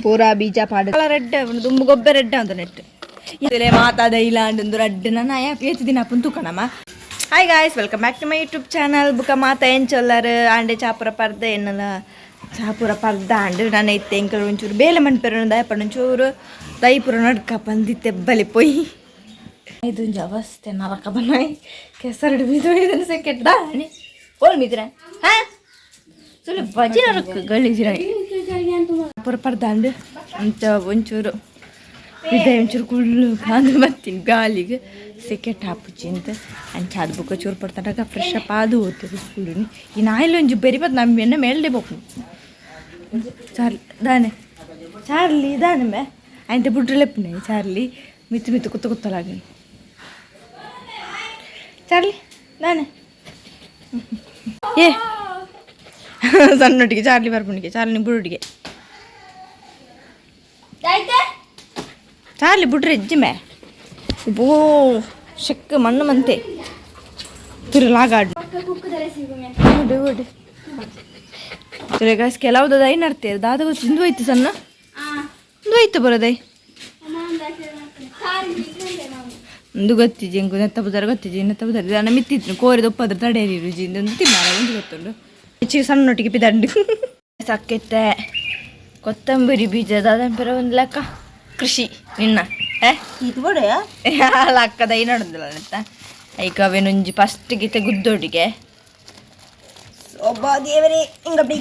ಪೂರಾ ಬೀಜ ಪಾಡ ರೆಡ್ ದುಂಬು ಗೊಬ್ಬರ ರೆಡ್ ಅಂತ ನೆಟ್ ಇದೇ ಮಾತಾದ ಇಲ್ಲ ಅಂದು ರಡ್ಡ್ ನನ್ನ ಏತು ದಿನ ಅಪ್ಪನ್ ತೂಕಣಮ್ಮ. Hi guys, welcome back to my YouTube channel. ಬುಕ ಮಾತ ಎಂಚೊಲ್ಲರ್ ಆಂಡೆ ಚಾಪುರ ಪರ್ದ ಎನ್ನಲ ಚಾಪುರ ಪರ್ದ ಆಂಡ್ ನಾನು ಇತ್ತೆ ಎಂಕಲ್ ಒಂಚೂರು ಬೇಲೆ ಮನ್ಪೆರ ದಯಪಂಡ ಒಂಚೂರು ದೈಪುರ ನಡ್ಕ ಬಂದಿತ್ತೆ ಬಲಿ ಪೊಯ್. ಇದೊಂಜಿ ಅವಸ್ಥೆ ನರಕ ಬನ್ನಾಯಿ ಕೆಸರಡು ಬಿದ್ದು ಇದನ್ನು ಸೆಕೆಟ್ ದಾಣಿ ಓಲ್ ಮಿತ್ರ ಹಾ ಸುಲಿ ಬಜಿ ನರಕ ಗಲೀಜಿನ ಪುರ ಪರ್ದಾಂಡ್ ಅಂಚ ಒಂಚೂರು ಇದೆ ಒಂಚೂರು ಕುಳ್ಳು ಕಾಂದು ಮತ್ತೀನಿ ಗಾಲಿಗೆ ಸೆಕೆಟ್ ಹಾಪುಚಿ ಅಂತ. ಅಂಚ ಅದು ಬುಕ್ಕ ಚೂರು ಪಡ್ತಾಗ ಫ್ರೆಶ್ ಅಪ್ ಆದು ಹೋಗ್ತದೆ ಸ್ಕೂಲು. ಈ ನಾಯಿಲು ಒಂಜಿ ಬೆರಿಬತ್ ನಮ್ಮ ಎನ್ನ ಮೇಲ್ಡೆ ಬೋಕು. ಚಾರ್ಲಿ ದಾನೆ, ಚಾರ್ಲಿ ದಾನೆ ಮೇ ಆಯ್ತು ಬುಡ್ರೆ ಲೆಪ್ಪನೆ. ಚಾರ್ಲಿ ಮಿತ್ತು ಮಿತ್ತು ಕುತ್ತ ಕುತ್ತಲಾಗಿ. ಚಾರ್ಲಿ ದಾನೆ. ಏ ಸಣ್ಣೊಟ್ಟಿಗೆ ಚಾರ್ಲಿ ಬರ್ಪುಣಿಗೆ ಚಾರ್ಲಿ ಬುಡುಡಿಗೆ ಚಾರ್ಲಿ ಬುಡ್ರೆ ಎಜ್ಜಿಮೆ ಬೋ ಶೆಕ್ ಮಣ್ಣು ಮಂತೆ ತಿರುಲಾಗಾಡು ಓಡಿ ಓಡಿ. ಗಾಯ್ಸ್, ಕೆಲವು ದೈ ನಡ್ತೇವೆ ದಾದ ಗೊತ್ತು ಇಂದು ಹೋಯ್ತು ಸಣ್ಣ ಇಂದು ಹೋಯ್ತು ಬರೋದೈ ಒಂದು ಗೊತ್ತಿಜಿ ಎಂಕು ನೆತ್ತ ಬುದಾರ ಗೊತ್ತಿಜಿ ನೆತ್ತ ಬುದಾರ ದಾನ ಮಿತ್ತಿತ್ತು ಕೋರಿದ ಒಪ್ಪದ್ರ ತಡೆಯರಿ ರುಜಿ ಒಂದು ತಿನ್ನಾರ ಒಂದು ಗೊತ್ತುಂಡು ಹೆಚ್ಚಿಗೆ ಸಣ್ಣೊಟ್ಟಿಗೆ ಪಿದಂಡು ಸಕ್ಕೆತ್ತೆ ಕೊತ್ತಂಬರಿ ಬೀಜ ದಾದನ್ ಪೆರ ಒಂದು ಲೆಕ್ಕ ಕೃಷಿ ನಿನ್ನ ಏ ಇದು ಬೋಡೆಯಾ? ಅಲ್ಲ ದೈ ನಡಂದಿಲ್ಲ ನೆತ್ತ ಐಕ ಅವೇನೊಂಜಿ ಫಸ್ಟ್ ಗೀತೆ ಗುದ್ದೋಡಿಗೆ ಒಬ್ಬ ದೇವರೇ ಹಿಂಗಬ್ಡಿ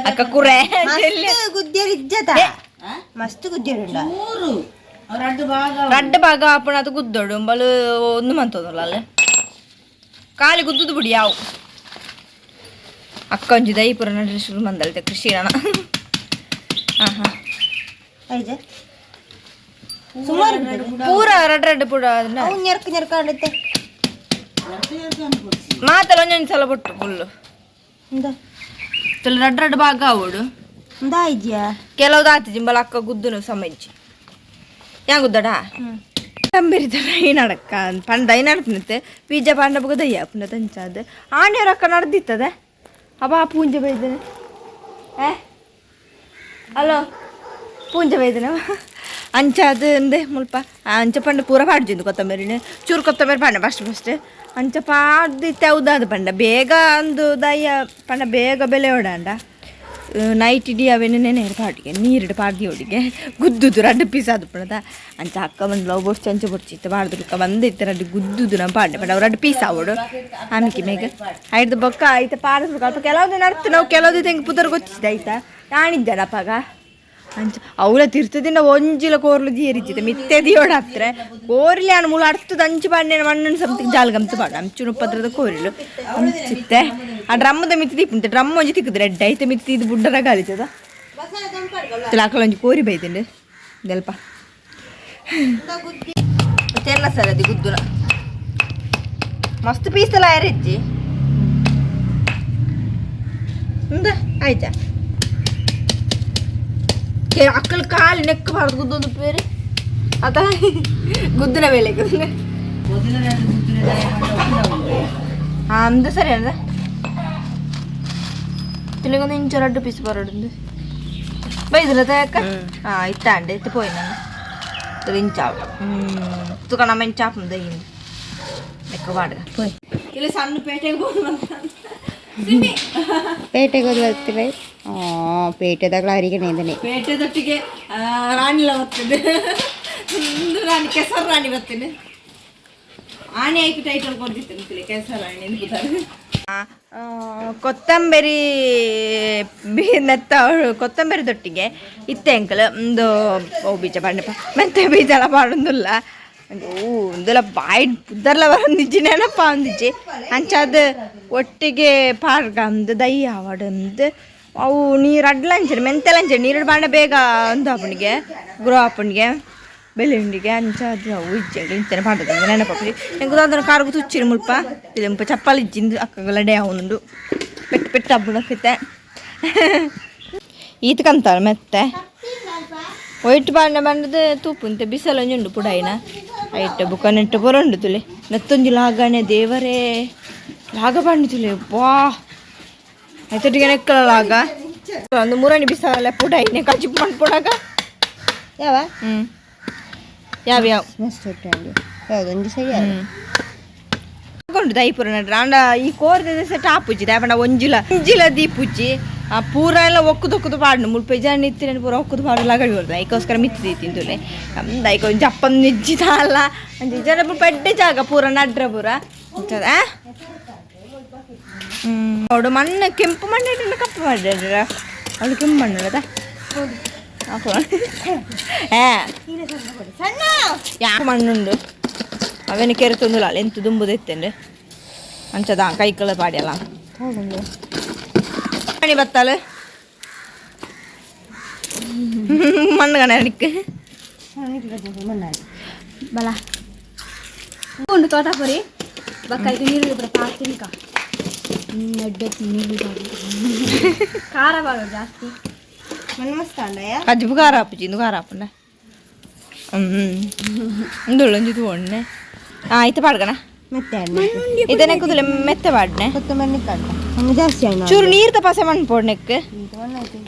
ಅಕ್ಕ ಕುರೆ. ಗುದ್ದಿಯರ್ ಇಜ್ಜತ ಮಸ್ತ್ ಗುದ್ದಿಯರ್ ಉಂಡ. ರಡ್ಡ ಭಾಗ ಆಪಣ ಅದು ಗುದ್ದೋಡು ಉಂಬಲು ಒಂದು ಮಂತೋದಲ್ಲ ಅಲ್ಲೇ ಖಾಲಿ ಗುದ್ದುದು ಬಿಡಿ ಯಾವು. ಅಕ್ಕ ಒಂಜಿ ದೈಪುರ ನಡ್ರೆ ಶುರು ಮಂದಲ್ತೆ ಕೃಷಿ ಅಣ್ಣ. ಹಾಂ ಹಾಂ. ಐಜೆ ಸುಮಾರು. ಪೂರ ರಡ್ಡ ರಡ್ಡ ಪೂರ ಅದನ್ನ ಅವು ನೆರ್ಕ ನೆರ್ಕಾಂಡತ್ತೆ. ಮಾತಲ್ಲ ಒಂದೊಂದು ಸಲ ಬೊಟ್ಟು ಫುಲ್ಲು. ಇಂದ. ರಡ್ಡ ರಡ್ಡ ಭಾಗ ಆವೋಡು. ಇಂದ ಐಜಿಯಾ. ಕೆಲವು ಆತು ಜಿಂಬಲ ಅಕ್ಕ ಗುದ್ದುನು ಸಮಜ್ಜಿ ಯಾಂಗ್ ಗುದ್ದಡ ತಂಬಿರಿ ದೈ ನಡಕ್ಕ ಪಂಡ ದೈ ನಡ್ಪನತ್ತೆ ಬೀಜ ಪಂಡ ಬೊಕ ದಯ್ಯ ಪುಂಡ ತಂಚಾದ ಆಣೆಯವ್ರ ಅಕ್ಕ ನಡೆದಿತ್ತದೆ ಅಬ್ಬ ಪೂಂಜೆ ಬೈದನೆ. ಏ ಹಲೋ ಪೂಂಜೆ ಬೈದನೆ ಅಂಚ ಅದು ಎಂದೆ ಮುಲ್ಪ ಅಂಚ ಪಂಡ ಪೂರ ಪಾಡ್ಜಿಂದು ಕೊತ್ತಂಬರಿನ ಚೂರು ಕೊತ್ತಂಬರಿ ಪಂಡ ಫಸ್ಟ್ ಫಸ್ಟ್ ಅಂಚ ಪಾಡ್ದು ತೆವ್ದಾದ ಪಂಡ ಬೇಗ ಅಂದು ದಯ್ಯ ಪಂಡ ಬೇಗ ಬೆಲೆ ಓಡಾಂಡ ನೈಟ್ ಇಡೀ ಅವೇನೆ ನೆನೆ ಪಾಡಿಗೆ ನೀರಿಡು ಪಾಡ್ದಿ ಒಡಿಗೆ ಗುದ್ದುದು ರಡ್ಡು ಪೀಸ್ ಅದು ಪಣದ ಅಂಚ ಅಕ್ಕ ಬಂದು ಲವ್ ಬೊಡ್ಚಿ ಅಂಚ ಬೊಡ್ಚಿ ಇತ್ತು ಬಾಡ್ದು ಬಂದಿತ್ತು ರಡ್ಡು ಗುದ್ದುದು ನಮ್ಮ ಪಾಡ್ಡೆ ಪಂಡ ಅವು ರಡ್ಡು ಪೀಸ್ ಆವಡು ಆಮಿಕಿ ಮೇಗ ಐದು ಬೊಕ್ಕ ಐತ ಪಾಡಿಸ್ಬೇಕು ಅಲ್ಪ ಕೆಲವೊಂದು ನಡ್ತು ನಾವು ಕೆಲವೊಂದು ಹೆಂಗೆ ಪುದರ್ ಗೊತ್ತಿದ್ದ ಆಯ್ತಾ ನಾನಿದ್ದೆನಪ್ಪಾಗ ಅಂಚ ಅವಳ ತಿರ್ತದಿನ ಒಂಜಿಲ ಕೋರ್ಲು ದಿಯರಿಜ್ಜಿದೆ ಮಿತ್ತೆ ದಿಯೋಡ ಹತ್ರ ಕೋರ್ಲಿ ಆನ್ ಮೂಲ ಅರ್ಥದ ಅಂಚು ಪಾಂಡೆ ಮಣ್ಣು ಸಮತಿಗೆ ಜಾಲ್ ಗಮ್ತು ಪಾಡ ಅಂಚು ಪತ್ರದ ಕೋರಿಲು ಅಂಚಿತ್ತೆ ಆ ಡ್ರಮ್ಮದ ಮಿತ್ತಿ ದಿಪ್ಪುಂತೆ ಡ್ರಮ್ ಒಂಜಿ ತಿಕ್ಕುದು ರೆಡ್ ಐತೆ ಮಿತ್ತಿ ಇದು ಬುಡ್ಡರ ಗಾಲಿಚದ ತಿಲಾಕಲ ಒಂಜಿ ಕೋರಿ ಬೈದಿಂಡು ದೆಲ್ಪ ಚೆಲ್ಲ ಸರ್ ಅದು ಗುದ್ದುನ ಮಸ್ತ್ ಪೀಸ್ ಎಲ್ಲ ಯಾರಿಜ್ಜಿ ಇಂದ ಆಯ್ತಾ ಅಕ್ಕಳ ಕಾಲು ನೆಕ್ ಬಾರ್ದು ಗುದ್ದೊಂದು ಬೇರೆ ಅದ ಗುದ್ದಿನ ಮೇಲೆ ಅಂದ ಸರಿ ಅದ ತಿಳಿಗೊಂದು ಇಂಚ ರಡ್ಡು ಪೀಸ್ ಬರೋಡು ಬೈದಿಲ್ಲ ತಯಕ್ಕ ಹಾಂ ಇತ್ತಾಂಡೆ ಇತ್ತು ಪೋಯಿ ನಾನು ಇಂಚಾವ್ ತುಕ ನಮ್ಮ ಇಂಚಾಪ್ ದಯ್ಯಿಂದ ನೆಕ್ಕ ಬಾಡ್ಗ ಪೋಯ್ ಇಲ್ಲಿ ಸಣ್ಣ ಪೇಟೆಗೆ ಹೋಗಿ. ಪೇಟೆಗೆ ಹೋದ್ ಬರ್ತೀವಿ ಪೇಟೆದಾಗಲ ಅರಿಗಣೆ ಇದನ್ನೇ. ಪೇಟೆದೊಟ್ಟಿಗೆ ರಾಣಿಲ ಬರ್ತದೆ ಒಂದು ರಾಣಿ ಕೆಸರು ರಾಣಿ ಬರ್ತೇನೆ ಆಣೆ ಆಯ್ತು ಟೈಟಲ್ ಕೊಡ್ದಿತ್ತು ಕೆಸರು ರಾಣಿ ಅಂತ. ಕೊತ್ತಂಬರಿ ಬಿ ನೆತ್ತ ಕೊತ್ತಂಬರಿ ದೊಟ್ಟಿಗೆ ಇತ್ತೆ ಅಂಕಲ್ ಒಂದು ಓ ಬೀಜ ಪಾಂಡೆಪ್ಪ ಮೆಂತೆ ಬೀಜ ಎಲ್ಲ ಪಾಡೊಂದುಲ್ಲ. ಓ ಒಂದೆಲ್ಲ ಬಾಯಿ ಪುದರ್ಲ ಬರಂದಿಜ್ಜಿ ನೆನಪ ಒಂದಿಜ್ಜಿ ಅಂಚಾದ ಒಟ್ಟಿಗೆ ಪಾಡ್ಗ ಅಂದ್ ದಯ್ಯ ಆವಡಂದು ಅವು ನೀರು ಅಡ್ಲಂಚನೆ ಮೆಂತೆಲಂಚನೆ ನೀರು ಬಾಂಡ ಬೇಗ ಒಂದು ಆಪಣಿಗೆ ಗ್ರೋ ಆಪಣಿಗೆ ಬೆಳ್ಳುಂಡಿಗೆ ಅಂಚ ಅದು ಅವು ಇಜ್ಜೆ ಇಂತನೆ ಪಾಡೋದು ನೆನಪಪ್ಪಿ ಎಂಕುದು ಅದನ್ನು ಕಾರುಗು ತುಚ್ಚಿರಿ ಮುಲ್ಪ ಮುಲ್ಪ ಚಪ್ಪಾಲಿ ಇಜ್ಜಿಂದು ಅಕ್ಕಗಲಡೆ ಅವನುಂಡು ಪೆಟ್ಟು ಪೆಟ್ಟು ಹಬ್ಬಣಕ್ಕಿತ್ತೆ ಈತ ಕಂತಾರ ಮೆತ್ತೆ ಒಯ್ಟ್ ಬಾಂಡ ಬಂಡದ ತೂಪುಂತೆ ಬಿಸಲೊಂಜಿ ಉಂಡು ಪುಡಾಯಿನ. ಐಟ್ ಬುಕ್ಕ ನೆಟ್ಟು ಪೂರ ಉಂಡು ತುಲೆ ನತ್ತೊಂಜಿ ಲಾಗನೆ ದೇವರೇ ಲಾಗ ಪಂಡು ತುಲೆ ವಾ ಐತೊಟ್ಟಿಗೆ ನೆಕ್ಕಲ ಲಾಗ ಒಂದು ಮೂರನಿ ಬಿಸಾಲ ಪುಡ ಐನೆ ಕಜಿಪ್ ಮನ್ಪುಡಾಗ ಯಾವ ಯಾವ ಯಾವ ಮಸ್ತ್ ಉಂಟು ಯಾವ್ದು ಒಂಜಿ ಸರಿ ಉಂಡು ದೈಪುರ ನಡ್ರ ಅಂಡ ಈ ಕೋರ್ದ ಸೆಟ್ ಆಪುಜಿ ದಾಪಂಡ ಒಂಜಿಲ ಒಂಜಿಲ ದೀಪುಜಿ ಆ ಪೂರ ಎಲ್ಲ ಒಕ್ಕುದೊಕ್ಕುದು ಪಾಡ್ನು ಮುಲ್ಪ ಜನ ಇತ್ತಿನ ಪೂರ ಒಕ್ಕುದು ಪಾಡು ಲಗಡಿ ಬರ್ತದೆ ಐಕೋಸ್ಕರ ಮಿತ್ತಿ ತಿಂತುಲೆ ಐಕೊ ಜಪ್ಪಂ ನಿಜ್ಜಿದ ಅಲ್ಲ ಅಂಚ ಜನ ಮುಲ್ಪ ಎಡ್ಡೆ ಜಾಗ ಪೂರ ನಡ್ರ ಪೂರ ಅಂಚದ ಅವಳು ಮಣ್ಣು ಕೆಂಪು ಮಣ್ಣು ಇಟ್ಟಿಲ್ಲ ಕಪ್ಪು ಮಣ್ಣು ಇಟ್ಟಿರ ಅವಳು ಕೆಂಪು ಮಣ್ಣು ಅದ ಏ ಯಾ ಮಣ್ಣುಂಡು ಅವೇನು ಕೆರೆ ತೊಂದುಲ ಎಂತ ದುಂಬುದು ಎತ್ತಂಡು ಅಂಚದ ಕೈಕಳ ಪಾಡಿಯಲ್ಲ ಮಣಿ ಬತ್ತಾಳು ಮಣ್ಣು ಕಣ എനിക്ക് ಬಲ ಉಂಡು ತೋಟ ಪುರಿ ಬಕ್ಕೈಗೆ ನೀರು ಪೂರ ಪಾತಿನಿಕ ನಡ್ಡತ್ತಿ ನೀರು ಖಾರ ಬಾಳ ಜಾಸ್ತಿ ಮಣ್ಣು ಮಸ್ತ್ ಅಂಡಯ್ಯ ಕಜ್ಬು ಖಾರ ಆಪುಜಿ ಇಂದು ಖಾರ ಆಪುಂಡ ಇಂದುಳ್ಳೊಂಜಿ ತೂವೊಣ್ಣೆ ಇತ್ತೆ ಪಾಡ್ಗಣ ಮೆತ್ತೆ ಇದನ್ನೇ ಕುದುಲೆ ಮೆತ್ತೆ ಪಾಡ್ನೆ ಕೊತ್ತಂಬರಿ ಕಡ್ಡ ಮಣ್ಣು ಜಾಸ್ತಿ ಆಯ್ತು ಚೂರು ನೀರ್ ತಪಾಸೆ ಮಣ್ಣು ಪೋಡ್ನೆಕ್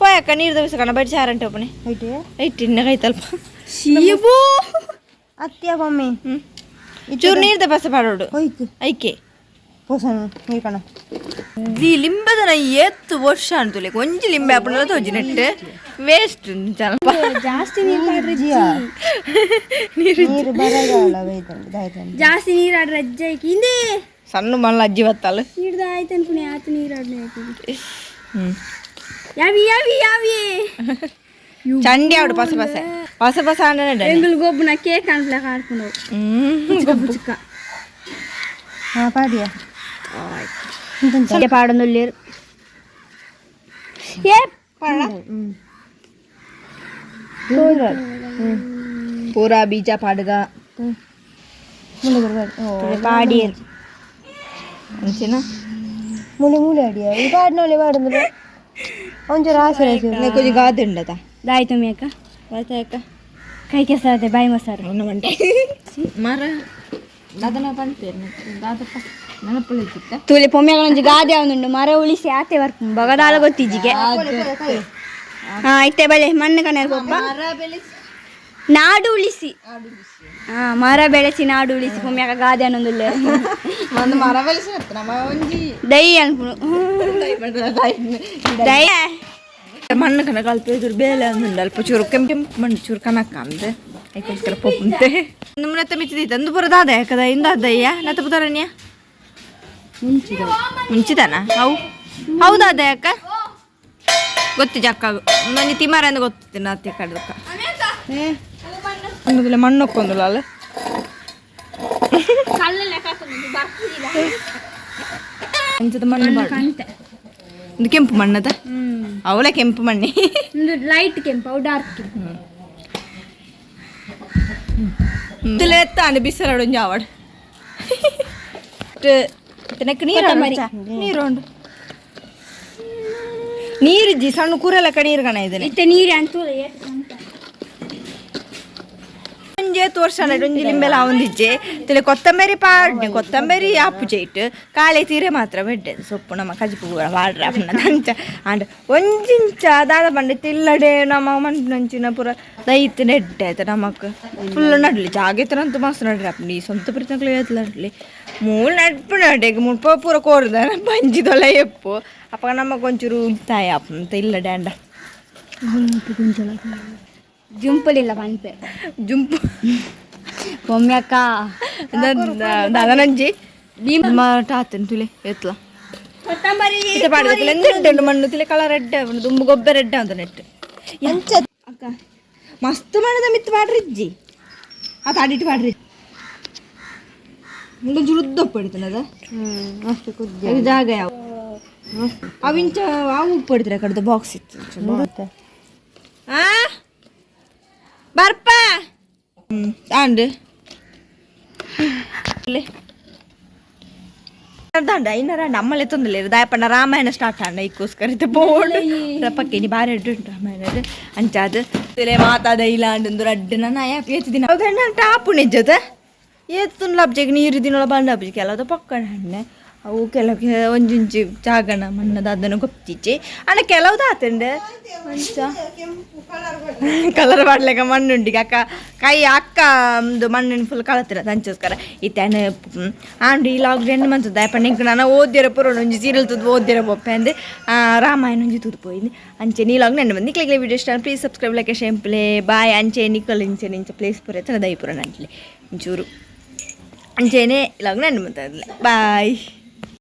ಪೋಯಕ್ಕ ನೀರು ದವಸ ಕಣ ಬಡಿ ಚಾರಂಟೆ ಒಪ್ಪನೆ ಇಟ್ಟಿನ್ನ ಕೈ ತಲ್ಪ ಶೀಬು ಅತ್ಯ ಮಮ್ಮಿ ಚೂರು ನೀರು ತಪಾಸೆ ಪಾಡೋಡು ಹೋಯ್ತು ಐಕೆ ಪೋಸಣ ನೀರು ಕಣ the ಲಿಂಬೆದನ ಏತ್ತು ವರ್ಷ ಅಂತುಲೆ ಒಂಜಿ ಲಿಂಬೆ ಆಪುಂಡಲ ತೋಜಿ ನೆಟ್ ವೇಸ್ಟ್ ಚಲ್ಪ ಜಾಸ್ತಿ ನೀರು ಆಡ್ರೆ ನೀರು ಬರಗಾಲ ಬೈತಂಡು ದಾಯ್ತಂಡು ಜಾಸ್ತಿ ನೀರು ಆಡ್ರೆ ಅಜ್ಜ ಹಿಂದೆ ಸಣ್ಣ ಮಲ್ಲ ಅಜ್ಜಿ ಬತ್ತಾಳು ನೀರ್ದ ಆಯ್ತು ಅನ್ಪುಣೆ ಆತು ನೀರು ಆಡ್ನೆ ಆಯ್ತು ಹ್ಮ್ ಯಾವಿ ಯಾವಿ ಯಾವಿ ಚಂಡಿ ಆಡು ಪಸ ಪಸ ಪಸ ಪಸ ಅಂಡ ಎಂಗುಲ್ ಗೊಬ್ಬನ ಕೇಕ್ ಅನ್ಪ್ಲಾಕ ಆಡ್ಕೊಂಡು ಹ್ಮ್ ಬುಚ್ಕ ಹಾ ಪಾಡಿಯ ಪಾಡೊಂದುಲ್ಲೇರು ಏ ಪೂರಾ ಬೀಜ ಪಾಡುಗ ಪಾಡಿಯರ್ ಅಂಚಿನ ಮೂಲೆ ಮೂಲೆ ಅಡಿಯ ಈ ಪಾಡ್ನೋಲೆ ಪಾಡಂದ್ರೆ ಒಂಚೂರು ಆಸರೆ కొంచెం ಗಾದೆ ఉండదా ದಾಯ್ತು ಮೇಕ ಆಯ್ತಾ ಕೈ ಕೆಸರಾದೆ ಬಾಯಿ ಮೊಸರು ఉన్నమంటే ಮರ ದಾದನ ಪಂಪೇರು ದಾದಪ್ಪ ನೆನಪುಳಿತಿತ್ತ ತೂಲೆ ಪೊಮ್ಮೆಗಳೊಂಜಿ ಗಾದೆ ಅವನುಂಡು ಮರ ಉಳಿಸಿ ಆತೆ ಬರ್ಪು ಬಗದಾಲ ಗೊತ್ತಿಜ್ಜಿಗೆ ಹಾ ಇತ್ತೆ ಬಲೆ ಮಣ್ಣು ಕಣರ್ ಪೊಪ್ಪ ನಾಡು ಉಳಿಸಿ ಹಾ ಮರ ಬೆಳೆಸಿ ನಾಡು ಉಳಿಸಿ ಪೊಮ್ಮೆಗ ಗಾದೆ ಅನ್ನೊಂದುಲ್ಲ ಒಂದು ಮರ ಬೆಳೆಸಿ ನಮ್ಮ ಒಂಜಿ ದೈ ಅನ್ಪುನು ದೈ ಮಣ್ಣು ಕಣ ಕಲ್ಪ ಚೂರು ಬೇಲೆ ಅಂದುಂಡು ಅಲ್ಪ ಚೂರು ಕೆಂಪು ಕೆಂಪು ಮಣ್ಣು ಚೂರು ಕನಕ ಅಂದೆ ಐಕೋಸ್ಕರ ಪೊಪ್ಪುಂತೆ ನಮ್ಮನೆ ಮಿಚ್ಚಿದೈತೆ ಅಂದು ಪೂರ ದಾದ ಯಾಕದ ಇಂದ ಅದ್ದಯ್ಯ ನತ್ತ ಪುದರಣ್ಯ ಮುಂಚಿದಾನ how ಹೌದಾದ ಯಾಕ ಗೊತ್ತು ಜಕ್ಕ ನನಗೆ ತಿಮಾರ ಅಂದ ಗೊತ್ತಿತ್ತು ನಾತಿ ಕಡ್ದಕ್ಕ ಅನ್ನೋದಿಲ್ಲ ಮಣ್ಣು ಒಕ್ಕೊಂದಿಲ್ಲ ಅಲ್ಲ ಅಂಚದ ಮಣ್ಣು ಬಾರ್ದು. ಇದು ಕೆಂಪು ಮಣ್ಣದ ಅವಳ ಕೆಂಪು ಮಣ್ಣೆ ಲೈಟ್ ಕೆಂಪು ಅವು ಡಾರ್ಕ್ ಕೆಂಪು ಎತ್ತಾನೆ ಬಿಸಿಲಾಡು ಜಾವಡ್ ತಿನ್ನಕ್ಕೆ ನೀರು ನೀರು ಉಂಡು ನೀರು ಜಿ ಸಣ್ಣ ಕೂರೆಲ್ಲ ನೀರು ಕಣ ಇದನ್ನೇ ಇತ್ತೆ ನೀರು ಅಂತ ಒಂಜೆ ವರ್ಷ ಒಂಜಿ ಲಿಂಬೆಲ ಒಂದಿಜ್ಜೆ ತಿಳಿ ಕೊತ್ತಂಬರಿ ಪಾಡ್ನೆ ಕೊತ್ತಂಬರಿ ಆಪುಜೆ ಇಟ್ಟು ಕಾಳೆ ತೀರೆ ಮಾತ್ರ ಬೆಡ್ಡೆ ಸೊಪ್ಪು ನಮ್ಮ ಕಜಿಪು ಪೂರ ವಾಡ್ರೆ ಅಪ್ಪನ ಅಂಚ ಅಂಡ್ ಒಂಜಿಂಚ ದಾದ ಪಂಡ ತಿಲ್ಲಡೆ ನಮ್ಮ ಮನ್ಪುನಂಚಿನ ಪೂರ ದೈತ್ ನೆಡ್ಡೆ ಆಯ್ತು ನಮಕ್ ಫುಲ್ ನಡ್ಲಿ ಜಾಗೆತರಂತೂ ಮಸ್ತ್ ನಡ್ರಿ ಅಪ್ಪ ನೀ ಸ್ವಂತ ಪ್ರಯತ್ನಗಳು ಏತ್ ನಡ್ಲಿ ಮೂಲು ನಡ್ಪು ನಡೆಗೆ ಮುಲ್ಪ ಪೂರ ಕೋರ್ದ ಬಂಜಿದೊಲ ಎಪ್ಪು ಅಪ್ಪ ನಮಕ್ ಒಂಚೂರು ಉಳಿತಾಯ ಅಪ್ಪ ಇಲ್ಲಡೆ ಅಂಡ ಜುಂಪಲಿಲ್ಲ ಪನ್ಪೆ ಜುಂಪು ಪೊಮ್ಮೆಕ್ಕ ದಾದನಂಜಿ ಮಾರಾಟ ಆತನ ತುಲೆ ಎತ್ಲ ಇತ್ತೆ ಪಾಡ್ದಕ್ಲೆ ಎಂತ ಮಣ್ಣು ತುಲೆ ಕಲರ್ ಎಡ್ಡೆ ದುಂಬು ಗೊಬ್ಬರ ಎಡ್ಡೆ ಅಂತ ನೆಟ್ಟು ಎಂಚ ಅಕ್ಕ ಮಸ್ತ್ ಮಣ್ಣದ ಮಿತ್ತು ಪಾಡ್ರಿ ಇಜ್ಜಿ ಆತ ಅಡಿಟ್ ಪಾಡ್ರಿ ಮುಂದೊಂಚೂರು ಉದ್ದ ಉಪ್ಪು ಮಸ್ತ್ ಕುದ್ದೆ ಅದು ಜಾಗ ಯಾವ ಅವಿಂಚ ಅವು ಉಪ್ಪು ಹಿಡಿದ್ರೆ ಕಡ್ದು ಬಾಕ್ಸ್ ಇತ್ತು ಆ ಬರ್ಪ ತಾಂಡು ದಾಂಡ ಐನರ ನಮ್ಮಲ್ಲೇ ತೊಂದಲೆ ದಾಯಪಣ್ಣ ರಾಮಾಯಣ ಸ್ಟಾರ್ಟ್ ಆಂಡ ಇಕ್ಕೋಸ್ಕರ ಇದು ಬೋರ್ಡ್ ಪಕ್ಕೆ ನೀ ಬಾರಿ ಅಡ್ಡು ಉಂಟು ರಾಮಾಯಣ ಅಂಚಾದ ಮಾತಾದ ಇಲ್ಲ ಅಂಡು ರಡ್ಡು ನನ್ನ ಏತು ದಿನ ಟಾಪು ನಿಜದ ಏತ್ ತುನ್ಲಾಬ್ಜೆಗ್ ನೀರು ದಿನೊಳ ಬಂಡಾಬ್ಜಿ ಕೆಲವು ಪಕ್ಕಣ ಹಣ್ಣೆ ಅವು ಕೆಲವು ಒಂಜೊಂಜಿ ಜಾಗಣ ಮಣ್ಣದ ಅದನ್ನು ಗೊತ್ತಿಜ್ಜಿ ಅಣ್ಣ ಕೆಲವು ಆತಂಡೆ ಅಂಚ ಕಲರ್ ಮಾಡ್ಲೆಕ ಮಣ್ಣುಂಡಿಗೆ ಅಕ್ಕ ಕೈ ಅಕ್ಕ ಒಂದು ಮಣ್ಣಿನ ಫುಲ್ ಕಳತಿರ ಅಂಚೋಸ್ಕರ ಇತ್ತಾನ ಆಂಡ್ ಈ ಲಾಗ್ ಎಣ್ಣೆ ಮಂತದ ಪಂಡ ಇಂಕ್ ನಾನು ಓದ್ದಿರ ಪುರೋಣ ಒಂಜಿ ಸೀರಿಯಲ್ ತೂದು ಓದ್ದಿರ ಪೊಪ್ಪೆ ಅಂದ್ ರಾಮಾಯಣ ಒಂಜಿ ತೂದು ಪೋಯಿಂದು. ಅಂಚೆ ನೀ ಲಾಗ್ ನೆನ್ನೆ ಬಂದು ಕ್ಲಿಕ್ ವಿಡಿಯೋ ಇಷ್ಟ ಪ್ಲೀಸ್ ಸಬ್ಸ್ಕ್ರೈಬ್ ಲೈಕ್ ಶೇಂಪ್ಲೆ ಬಾಯ್. ಅಂಚೆ ನಿಕ್ಕಲ್ ಇಂಚೆ ಇಂಚ ಪ್ಲೇಸ್ ಪೂರ ಎತ್ತನ ದೈಪುರ ನಂಟ್ಲೆ ಒಂಚೂರು ಅಂಚೆನೆ ಲಾಗ್ ನೆನ್ನೆ ಬಂತಲ್ಲ. ಬಾಯ್.